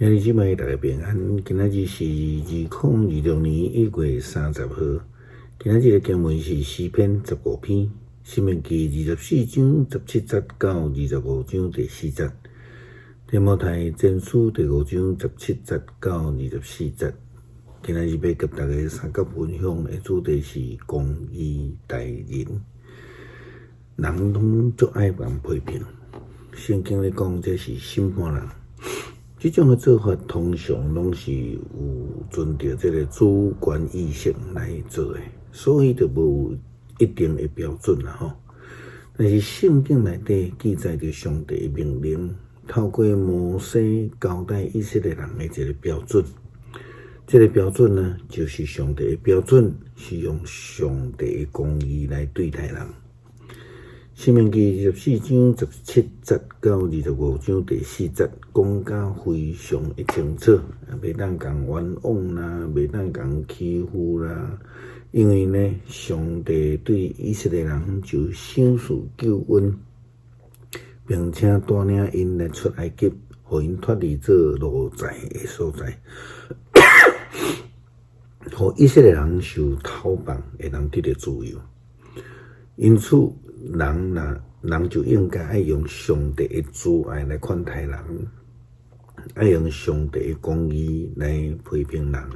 兄弟姊妹，大家平安。今仔日是2026年1月30號。今仔日的經文是詩篇15篇，申命記24章17節到25章第4節，提摩太前書第五章十七節到24節。今仔日欲佮大家相佮分享的主題是公義待人。人攏足愛予人批評，聖經咧講這是審判人。這種的做法通常攏是有遵著這个主觀意識來做的，所以就無一定的標準啦吼。但是聖經內底記載著上帝的命令，透過摩西交代以色列人的一个標準。這个標準呢，就是上帝的標準，是用上帝的公義來對待人。申命記24章17節到25章第4節，講甲非常的清楚，袂當共冤枉啦，袂當共欺負啦。因為呢，上帝對以色列人就賞賜救恩，並且帶領𪜶來出埃及，予𪜶脫離做奴才的所在，予以色列人受逃放，會當得著自由。因此，人若人就應該愛用上帝的慈愛來款待人，愛用上帝的公義來批評人。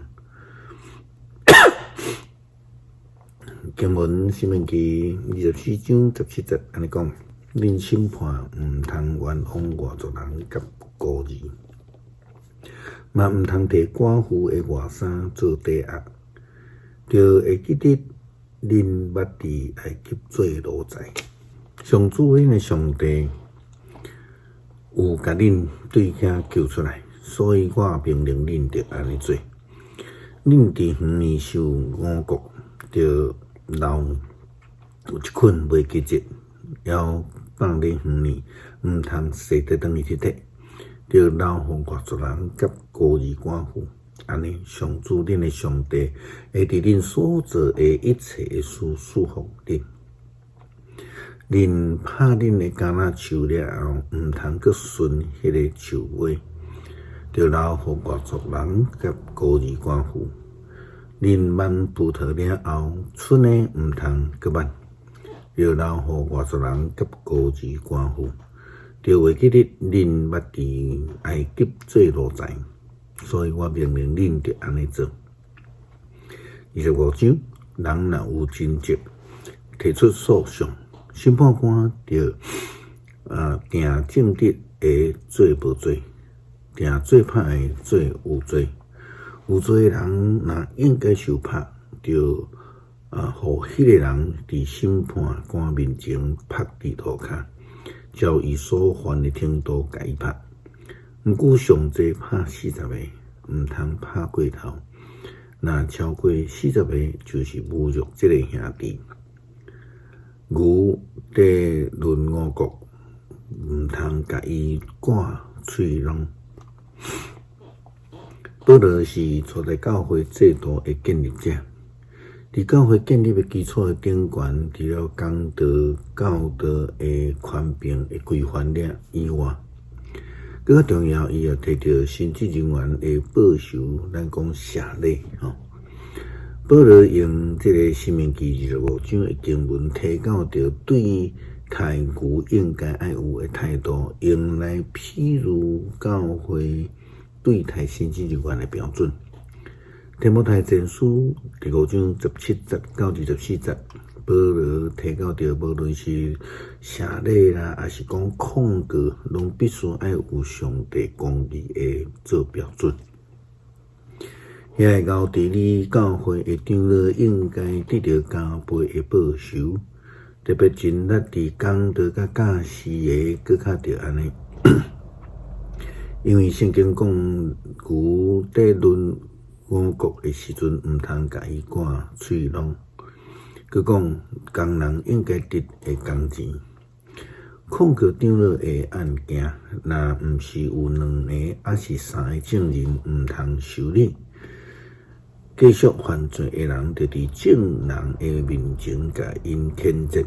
經文申命記24章17節按呢講：恁審判毋通冤枉外族人佮孤兒，嘛毋通提寡婦的外衫做抵押，著會記得恁捌佇埃及做奴才，上主恁的上帝有共恁對遐救出來，所以我命令恁著按呢做。恁佇園裡收五穀，著留有一捆袂潔淨，猶放佇園裡，毋通踅得轉去去提，著留予外族人佮孤兒寡婦。按呢，上主恁的上帝會佇恁所做的一切的事賜福恁。恁拍恁的橄欖樹了後，毋通閣巡彼个樹尾，著留予外族人佮孤兒寡婦。恁挽葡萄了後，春的毋通閣挽，著留予外族人佮孤兒寡婦。著會記得恁捌佇埃及做奴才。所以我命令恁著按呢做。25章，人若有爭執，提出訴訟，審判官著定正直的做無罪，定做歹的做有罪。有罪的人若應該受拍，著予彼個人佇審判官面前拍佇塗跤，照伊所犯的程度共伊拍。毋過上濟拍40个，毋通拍過頭。若超過四十个，就是侮辱這个兄弟。牛綴攆五穀，毋通共伊割喙籠。保羅是初代教會制度的建立者，佇教會建立的基礎的頂懸，除了講道教導的權柄的規範了以外，閣較重要，伊也提著神職人員的報酬，咱講謝禮吼。保羅用這个申命記25章的經文，提到著對待牛應該愛有的態度，用來譬喻教會對待神職人員的標準。提摩太前書第五章17節到24節，保羅提到著，無論是謝禮啦，抑是講控告，攏必須愛有上帝公義的做標準。遐个𠢕治理教會的長老應該得著加倍的報酬，特別盡力佇講道佮教示的，閣較著按呢。因為聖經講，牛綴攆五穀的時陣，毋通共伊割喙籠。閣講工人應該得的工錢。控告長老的案件，若毋是有兩個抑是三个證人，毋通受理。繼續犯罪的人，著佇眾人的面前共𪜶譴責，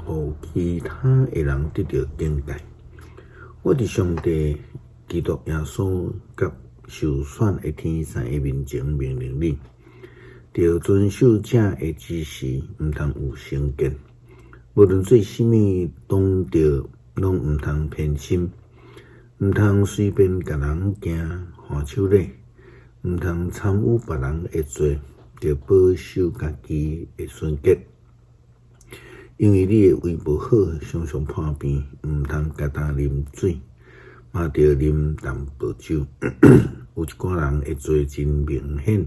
予其他的人得著警戒。我佇上帝、基督耶穌佮受選的天使的面前命令你，著遵守這的指示，毋通有成見。無論做啥物，攏著攏毋通偏心，毋通隨便共人行還手禮，毋通參與別人的罪，著保守家己的純潔。因為你的胃無好，常常破病，毋通焦焦啉水，嘛著啉淡薄酒。有一寡人的罪真明顯，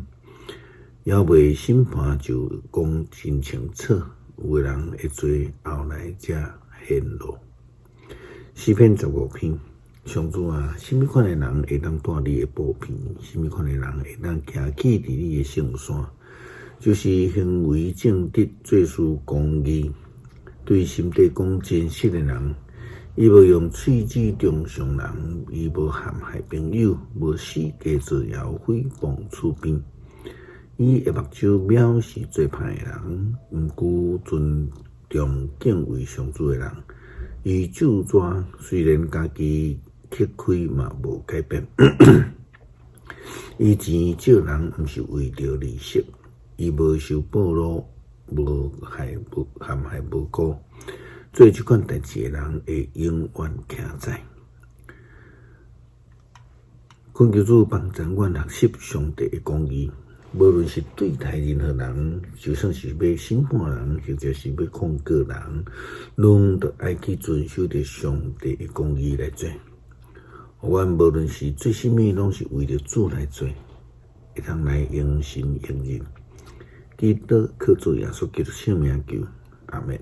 猶未審判就講真清楚。有的人的罪後來才顯露。詩篇15篇，上主啊，啥物款的人會當蹛你的寶棚？啥物款的人會當徛起佇你的聖山？就是行為正直、做事公義、對心底講真實的人。伊無用喙舌中傷人，伊無陷害朋友，無四界造謠誹謗厝邊。伊的目睭藐視做歹的人，毋過尊重敬畏上主的人。伊咒詛雖然家己吃虧嘛無改變。伊錢借人毋是為著利息，伊無收賄賂，無害無陷害無辜。做這款代誌的人會永遠徛在。懇求主幫助阮學習上帝的公義，無論是對待任何人，就算是欲審判人，或者是欲控告人，攏著愛去遵守著上帝的公義來做。阮無論是做啥物，攏是為著主來做，會當來榮神益人。祈禱靠主耶穌基督聖名求，阿們。